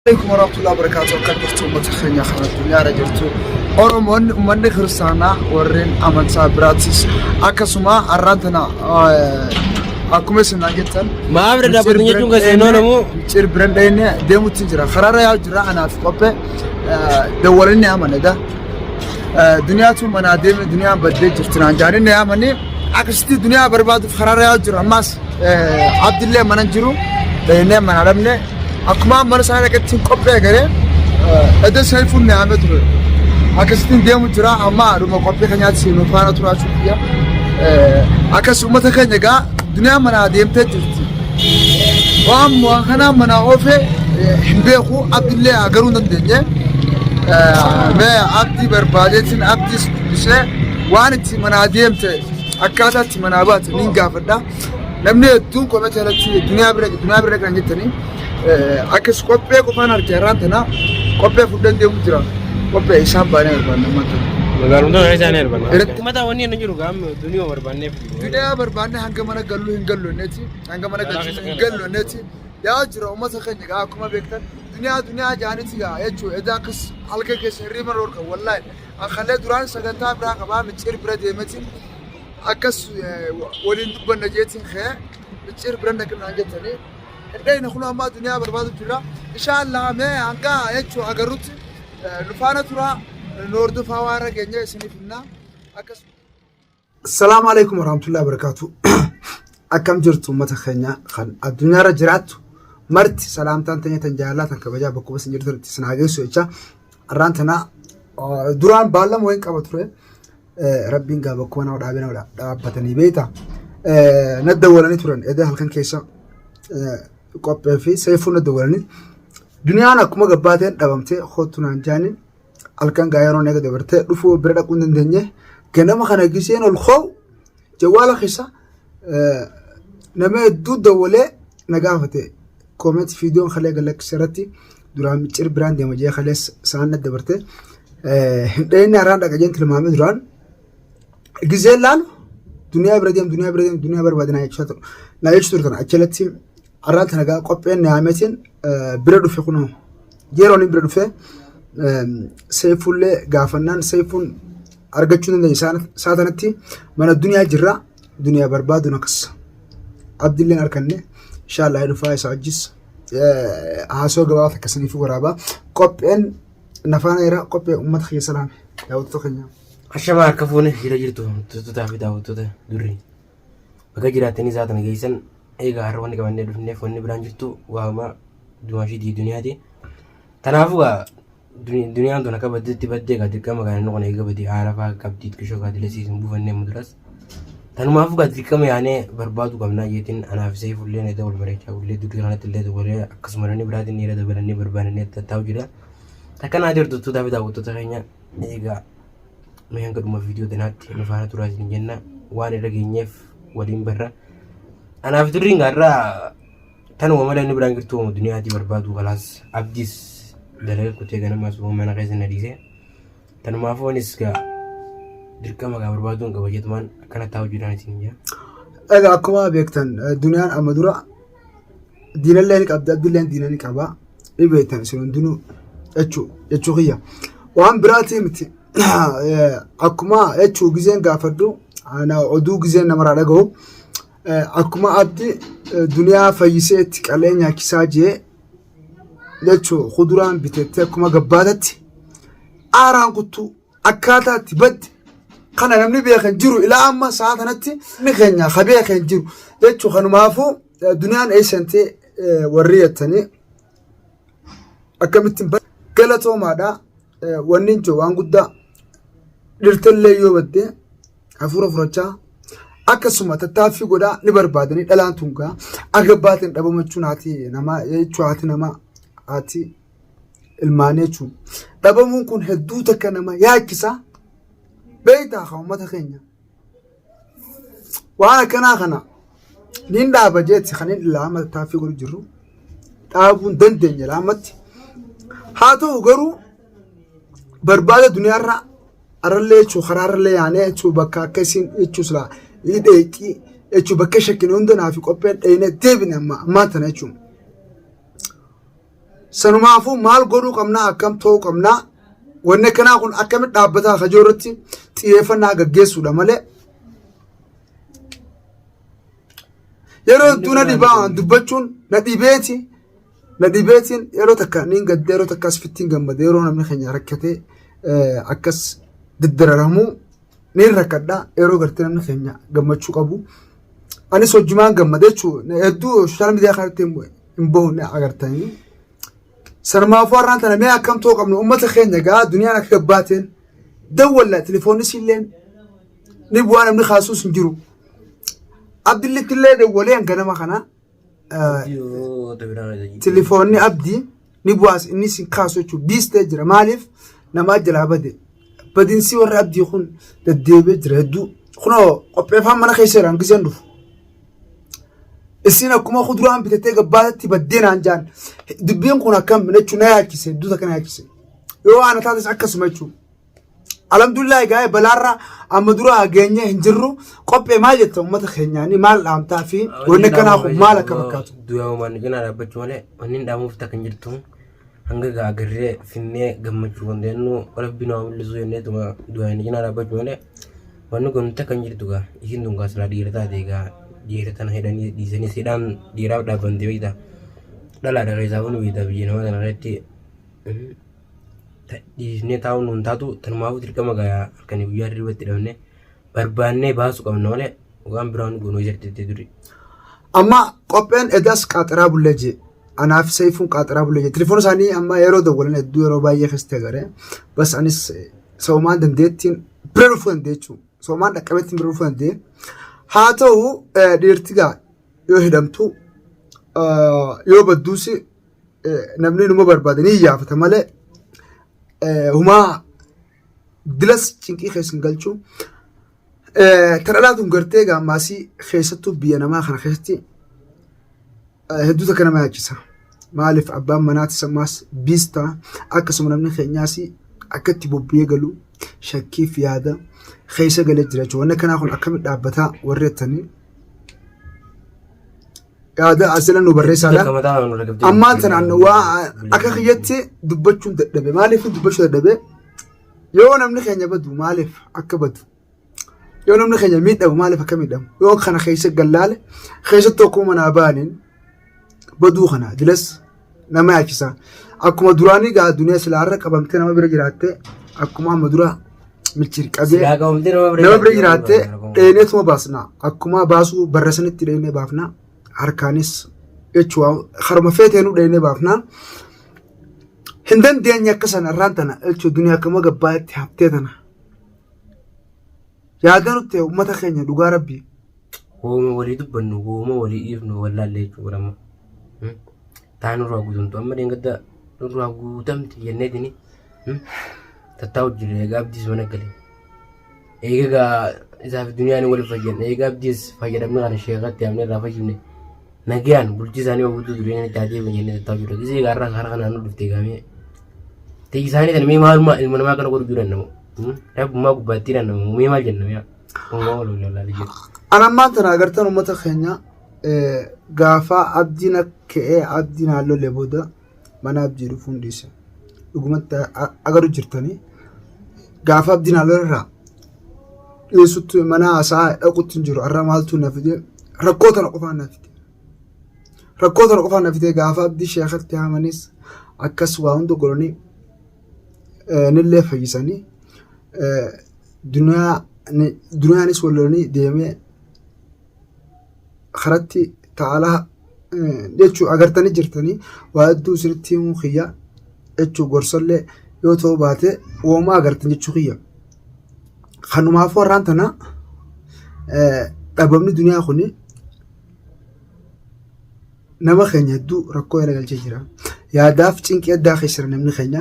Alaikum warahmatullahi wabarakatuh. Akkam jirtu uummata keenya kan addunyaarra jirtu. Oromoonni uummanni kiristaanaa warreen amantaa biraatis akkasuma har'aan tana akkuma isin naan jettan. Maaf irra dhaabbatanii jechuun kan seenoo namuu. Micciir biran dhayne deemutti jira. Karaarra yaa'u jira anaaf qophee dawwalanii ni amanada. Duniyaatu manaa deeme duniyaan baddee jirti naan jaanii ni amanii akkasitti duniyaa barbaaduuf karaarra yaa'u jira ammaas. Abdillee mana jiru dhaynee mana dhabne akkuma mana isaa dhaqetti qophee garee edda seefuun ni haame ture. Akkasittiin deemu jira amma dhuma qophii keenyaatti nu faana turaachuu kiyya. Akkas uummata keenya egaa duniyaa manaa deemtee jirti. Waan waan kanaa manaa oofee hin beeku abdillee agaruu hin dandeenye. Mee abdii barbaadeetiin abdiis dubbisee waan itti manaa deemte akkaataa itti manaa baate niin gaafadha. Namni hedduun kometii irratti duniyaa bira duniyaa bira kan jettanii akkas qophee qofaan arge har'aan tana qophee fudhan deemu jira. Qophee isaan baanee barbaanna amma tana. Magaalummaa kana isaanii barbaanna. Irratti- Uummata wanni inni jiru gaam duniyaa barbaanneef. Duniyaa barbaanne hanga mana gallu hin gallu inneeti hanga mana galchu hin gallu inneeti yaa jira uummata keenya gaa akkuma beektan duniyaa duniyaa jaaniiti gaa jechuudha edaa akkas halkan keessa hirriiba dhorka wallaahi Akkalee duraan sagantaa biraa qabaa micciir bira deemetiin akkas waliin dubbanna jeetiin ka'ee micciir bira dhaqnaan jettanii hindhayna kun ammaa duniyaa barbaadu jira. Inshallah mee hanga jechuu agarrutti nu faana turaa nu hordofaa waan irra geenye isiniif himna akkas. Assalaamu alaikum warahmatullahi wabarakatuh. Akkam jirtu uummata keenya kan addunyaarra jiraattu marti salaamtaan teenya tan jaalalaa tan kabajaa bakkuma isin jirtan itti isin haa geessu jecha har'aan tana duraan baallama wayiin qaba ture rabbiin gaa bakkuma nama dhaabee nama dhaabbatanii beekta na dawwalanii turan edee halkan keessa qophee fi seefuu na dawwalanii duniyaan akkuma gabbaateen dhabamtee kootu naan jaaniin halkan gaa yeroon eega dabartee dhufuu bira dhaquu hin dandeenye ganama kana giseen ol koo'u jawwaala keessa nama hedduu dawwalee na gaafate koomeeti fiidiyoon kalee galakkise irratti duraan micciir biraan deema jee kalees isaan na dabarte hin dhayinni haraan dhaqa jeen tilmaamee duraan giseen laalu duniyaa bira deem duniyaa bira deem duniyaa barbaade na jechaa ture na jechuu turtan achilatti Har'aan tana gaa qopheen yaameetiin bira dhufe kunoo yeroon inni bira dhufe seefuullee gaafannaan seefuun argachuu dandeenye isaa tanatti mana duniyaa jirra duniyaa barbaaduun akkas abdilleen arkanne inshaallah dhufaa isaa wajjis haasoo gabaabaa takka isiniif waraabaa qopheen nafaana jira qophee uummata kiyya salaame daawwattoota keenya. Ashamaa harka fuune jira jirtu tuttutaa fi daawwattoota durri. Baga jiraattanii isaa tana geessan eegaa har'a wanni qabannee dhufneef wanni biraan jirtu waama dumaashiitii duniyaati. Kanaafuu gaa duniyaan tun akka baddeetti baddee gaa dirqama kan inni kun eega badee haara fa'aa qabdii xiqqishoo gaa dilasiis hin buufannee muduras. Tanumaafuu gaa dirqama yaanee barbaadu qabnaa jeetiin anaaf seefullee eda wal bareechaa bullee durii kanatti illee dabalee akkasuma namni biraatiin dhiira dabalannee barbaadannee tattaa'u jira. Takka naa hordoftoota fi daawwattoota keenya eegaa Mee hanga dhuma viidiyoo tanaatti nu faana turaa isin jenna waan irra geenyeef waliin barra. Anaaf durriin gaarraa tanuma malee inni biraan jirtu hooma duniyaatii barbaadu kalaas abdiis dalaga kutee ganamaas hooma mana keessa na dhiise. Tanumaafuu anis gaa dirqama gaa barbaaduun qaba jetumaan akkana taa'u jiraan isin jaa. Egaa akkuma beektan duniyaan amma dura diinallee ni qabdi abdillee diina ni qaba ni beektan isin hundinuu jechuu jechuu kiyya waan biraatii miti akkuma jechuu gizeen gaafadhu ana oduu gizeen namarraa dhaga'u akkuma abdi duniyaa fayyisee itti qalee nyaachisaa jee jechuu kuduraan bitettee akkuma gabbaatatti aaraan kuttuu akkaataa itti badde kana namni beekan jiru ilaa amma sa'a kanatti namni keenya ka beekan jiru jechuu kanumaafuu duniyaan eessantee warri jettanii akkamittiin galatoomaadha wanni hin jiru waan guddaa dhirtillee yoo badde hafuura furachaa akkasuma tattaaffii godhaa ni barbaadanii dhalaan tun gaa aga baateen dhabamachuun haati namaa jechuu haati namaa haati ilmaanii jechuun dhabamuun kun hedduu takka nama yaachisa beektaa kan uummata keenya waan akkanaa kana niin dhaaba jeetti kan inni laama tattaaffii godhu jirru dhaabuu hin dandeenye laamatti haa ta'u garuu barbaada duniyaarraa arrallee jechuu karaarrallee yaanee jechuu bakka akka isiin jechuu silaa hidheeqii jechuu bakka shakkine hunda naa fi qopheen dhayinee deebine amma ammaan tana jechuun. Sanumaafuu maal godhuu qabnaa akkam ta'uu qabnaa wanni akkanaa kun akkamitti dhaabbataa kajoo irratti xiyyeeffannaa gaggeessuudha malee. Yeroo hedduu na dhibaa dubbachuun na dhibeeti na dhibeetiin yeroo takka niin gadda yeroo takka asfittiin gammada yeroo namni keenya rakkatee akkas daddararamuu niin rakkadha yeroo gartee namni keenya gammachuu qabu. Anis hojjumaan gammada jechuudha hedduu sooshaal miidiyaa kanatti hin bahu ni agartanii. Sanumaafuu har'aan tana mee akkam ta'uu qabna uummata keenya gaa duniyaan akka gabbaateen dawwalla telefoonni illee ni bu'aa namni kaasuus hin jiru. Abdillitti illee dawwalee hanga nama kana telefoonni abdii ni bu'aas inni sin kaasu jechuudha biistee jira maaliif namaa jalaa bade badinsi warra abdii kun deddeebi'ee jira hedduu kunoo qopheeffaan mana keessa jira hangiseen dhufu. Isin akkuma kuduraan bitattee gabbaatti baddee naan jaan dubbiin kun akkam jechuun na yaachise hedduu takka na yaachise yoo ana taates akkasuma jechuudha. Alhamdulillah egaa balaarra amma dura geenye hin jirru qophee maal jetta uummata keenyaanii maal dhaamtaa fi wanni akkanaa kun maal akka fakkaatu. Du'a uumaan cinaa dhaabbachuu malee wanni hin dhaamuuf takka hin jirtu. Hanga gaa agarree finnee gammachuu kan jennu rabbi nu haa mul'isu jenneetuma du'a inni cinaa dhaabbachuu malee wanni kun takka hin jirtu gaa isiin tun gaa silaa dhiira taate gaa dhiira tana hidhanii dhiisanii sidhaan dhiiraaf dhaabbante beekta dhalaadha keessaa kun beekta biyya nama tana irratti dhiisnee taa'uun nuun taatu tanumaafuu dirqama gaa halkanii guyyaa hirriba itti dhabne barbaannee baasuu qabna malee waan biraan goonuu jirti duri. Amma qopheen edaas qaaxiraa bullee jee. Anaaf Seefuun qaaxiraa bullee jee. Telefoona isaanii amma yeroo dawwalan hedduu yeroo baay'ee keessatti agaree. Bas anis sabamaan dandeettiin bira dhufuu danda'e jechuudha. Sabamaan dhaqqabeettiin bira dhufuu danda'e. Haa ta'u dhiirti gaa yoo hidhamtu yoo badduus namni numa barbaade ni iyyaafata malee humaa dilas cinqii keessa hin galchu. Ta dhalaa tun gartee egaa maasii keessattuu biyya namaa kana keessatti hedduu takka nama yaachisa. Maaliif abbaan manaatis ammaas biista akkasuma namni keenyaas akka itti bobba'ee galu shakkiif yaada keessa galee jira jechuudha. Wanni akkanaa kun akkamitti dhaabbataa warri jettanii yaada asirra nu barreessaadha. Ammaan tanaan waa akka kiyyatti dubbachuun dadhabe. Maaliif dubbachuu dadhabe? Yoo namni keenya badu maaliif akka badu? Yoo namni keenya miidhamu maaliif akka miidhamu? Yoo kana keessa gallaale keessatti tokko manaa ba'aniin baduu kana dilas nama yaachisa. Akkuma duraanii gaa duniyaa silaa har'a qabamtee nama bira jiraattee akkuma amma dura michir qabee nama bira jiraattee dheeneetuma baasna. Akkuma baasuu barra sanitti dheenee baafna. Harkaanis jechuudha haruma feeteenuu dheenee baafna. Hin dandeenye akka sana irraan tana jechuudha duniyaa akkuma gabbaatti haftee tana. Yaada nutti uummata keenya dhugaa rabbii. Wooma walii dubbannu wooma walii dhiifnu wallaalle jechuudha amma. Taa nurraa guutamtu amma dheengadda nurraa guutamti jenneetini tattaa'u jira egaa abdiis mana gale. Eega gaa isaaf duniyaan wal fayyan eega abdiis fayyadamne kana sheekatti yaamne irraa fayyifne nagayaan bultii isaanii oguutuu dureen itti haa deebiin jennee tattaa'u jira. Gisee egaa irraa karaa kanaan nu dhufte egaa mee. Ta'ii isaanii kana mee maalummaa ilma namaa kana godhu jiran namu. Rabbummaa gubbaatti jiran namu mee maal jenna mee. Uumaa wal wallaalee jiru. An ammaan tana agartan uummata keenya gaafa abdiin ka'ee abdiin haallolee booda mana abdii dhufuun dhiise. Dhugumatti agaru jirtanii gaafa abdiin haallolee irraa dhiyeessutti mana haasaa dhaqutti hin jiru har'a maaltu na fide rakkoo tana qofaan na fide. Rakkoo tana qofaan na fide gaafa abdii sheekatti haamanis akkas waa hunda godhanii nillee fayyisanii duniyaanis wal lolanii deemee karatti ta'alaa jechuu agartanii jirtanii waa hedduu isinitti himuu kiyya jechuu gorsallee yoo ta'uu baate wooma agartan jechuu kiyya. Kanumaafuu har'aan tana dhabamni duniyaa kuni nama keenya hedduu rakkoo jala galchee jira. Yaadaaf cinqii addaa keessa jira namni keenya.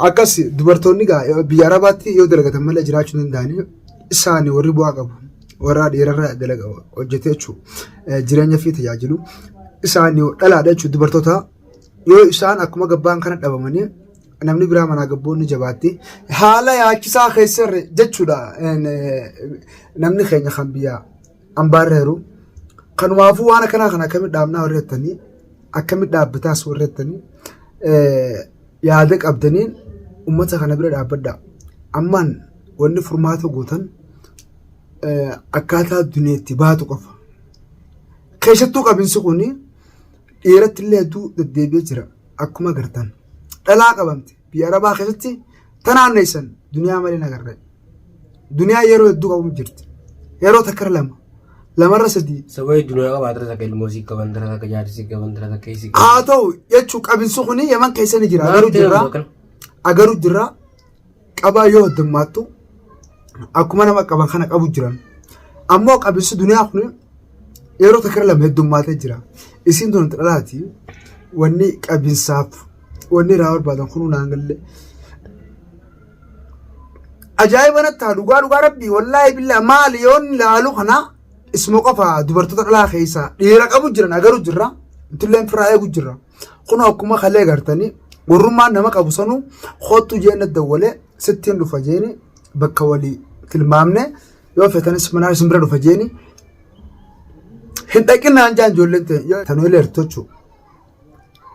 Akkas dubartoonni biyya Arabaatti yoo dalagatan malee jiraachuu hin danda'anii isaani warri bu'aa qabu. Warra dhiirarra dalaga hojjetee jechuudha. Jireenya fi tajaajilu. Isaani dhalaadha jechuudha dubartoota. Yoo isaan akkuma gabbaan kana dhabamanii namni biraa manaa gabboonni jabaatti. Haala yaachisaa keessa jechuudha namni keenya kan biyya ambaarreeru. Kanumaafuu waan akkanaa kana akkamitti dhaabnaa warri jettanii akkamitti dhaabbataas warri jettanii Yaada qabdaniin uummata kana bira dhaabbadhaa. Ammaan wanni furmaata gootan akkaataa duniyaa itti baatu qofa. Keessattuu qabinsi kun dhiiratti illee hedduu deddeebi'ee jira akkuma agartan. Dhalaa qabamte biyya Arabaa keessatti tanaanneessan duniyaa malee hin agarre. Duniyaa yeroo hedduu qabamu jirti. Yeroo takka lama lamarra sadii. Sababa duniyaa qabaatira takka ilmoo sii qaban tara takka jaarsi sii qaban tara takka isii qaban. Haa ta'u jechuun qabinsi kun Yaman keessa ni jira. Agaruu jirra. Agaruu jirra. Qabaa yoo heddummaattu akkuma nama qaban kana qabu jiran. Ammoo qabinsi duniyaa kun yeroo takka lama heddummaatee jira. Isiin tun dhalaati. Wanni qabinsaaf wanni irraa barbaadan kun naan galle. Ajaa'iba natti haa dhugaa dhugaa rabbii wallaahi billaa maali yoon laalu kana isuma qofa dubartoota dhalaa keessaa dhiira qabu jiran agaru jirra intilleen firaa eegu jirra kun akkuma kalee gartanii warrummaan nama qabu sanuu kottu jeen dawwalee sittiin dhufa jeeni bakka walii tilmaamne yoo feetanis manaa isin bira dhufa jeeni hin dhaqinaan jaan ijoolleen ta'e tanuu leertochuu.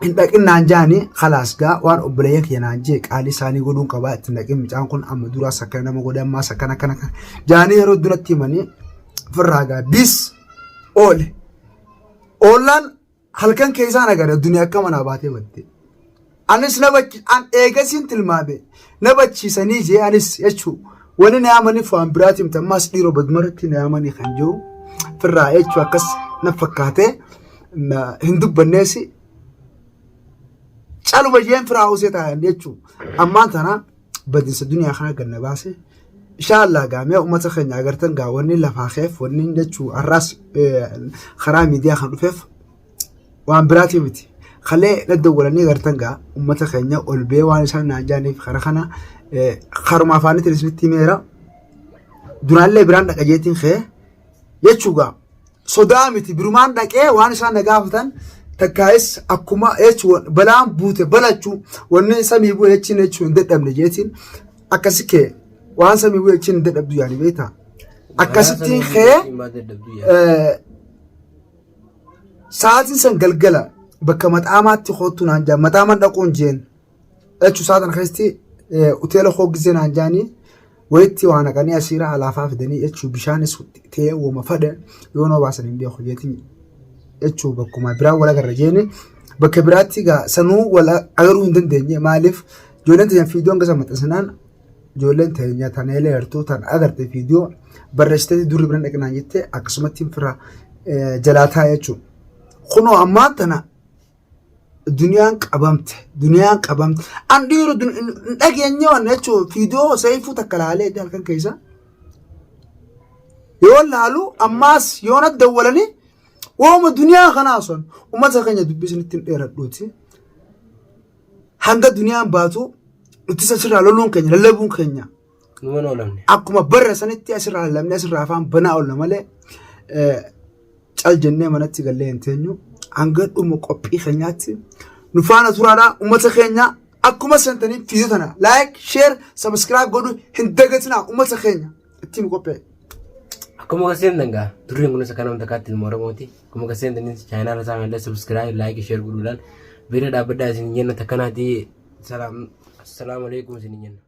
Hin dhaqin naan jaani kalaas gaa waan obboleeyyan kiyya naan jee qaalii isaanii godhuun qabaa itti hin dhaqin mucaan kun amma duraas akkana nama godhe ammaas akkana akkana akkana jaanii yeroo duratti himanii ofirraa gaa bis oole oollaan halkan keessaan agarra duniyaa akka manaa baatee badde anis na bachi an eegasiin tilmaame na bachiisanii jee anis jechuu wani na yaamaniif waan biraati miti ammaas dhiiroo badumarratti na yaamanii kan jiru firraa jechuu akkas na fakkaatee hin dubbannees caluma jeen firaa usee taa'an jechuu ammaan tana badinsa duniyaa kana ganna baase inshaallah gaa mee uummata keenya agartan gaa wanni lafaa keef wanni jechuu har'aas karaa miidiyaa kan dhufeef waan biraatii miti. Kalee daddawwalanii agartan gaa uummata keenya ol bee waan isaan naan jaaniif kara kana karuma afaanitiin isinitti himeera. Duraallee biraan dhaqa jeetiin kee jechuu gaa sodaa miti birumaan dhaqee waan isaan na gaafatan takkaayis akkuma jechuun balaan buute balachuu wanni samii bu'e jechiin jechuu hin dadhabne jeetiin akkasi kee waan samii bu'e jechiin hin dadhabdu yaani beektaa. Akkasittiin kee Sa'aatiin san galgala bakka maxaamaatti koottu naan jaan maxaaman dhaquun jeen jechuun sa'a kana keessatti hoteela koo gisee naan jaanii wayitti waa naqanii asiira alaafaa fidanii jechuun bishaanis ta'ee woma fadhe yoo noo baasan hin beeku jeetiin jechuun bakkuma biraa wal agarra jeeni bakka biraatti gaa sanuu wal agaruu hin dandeenye maaliif ijoolleen teenya fiidiyoon gasa maxxansinaan ijoolleen teenya tan eelee hartuu tan agarte viidiyoo barreessitee durri bira dhaqnaan jette akkasumatti fira jalaa taa'e jechuudha. Kunoo ammaan tana duniyaan qabamte duniyaan qabamte an dhiiru hin dhageenye waan jechuun viidiyoo seeyfuu takka laalee halkan keessa yoo laalu ammaas yoo na dawwalanii waama duniyaa kanaa son ummata keenya dubbisnitti hin dheeradhuuti. Hanga duniyaan baatu nutis asirraa loluun keenya lallabuun keenya Numa hin oolamne. akkuma barra sanitti asirraa lallabnee asirraa afaan banaa oolla malee cal jennee manatti gallee hin teenyu hanga dhuma qophii keenyaatti nu faana turaadha ummata keenya akkuma seentanii fiidoo tana like share subscribe godhu hin dagatinaa ummata keenya ittiin qophee. Akkuma kaseen gaa durriin kunis akka nama takkaatti ilma Oromooti. Akkuma kaseen tanis chaayinaala isaa kanallee subscribe like share godhuudhaan bira dhaabbadhaa isin jenna takkanaati. Salaam assalaamu alaikum isin jenna.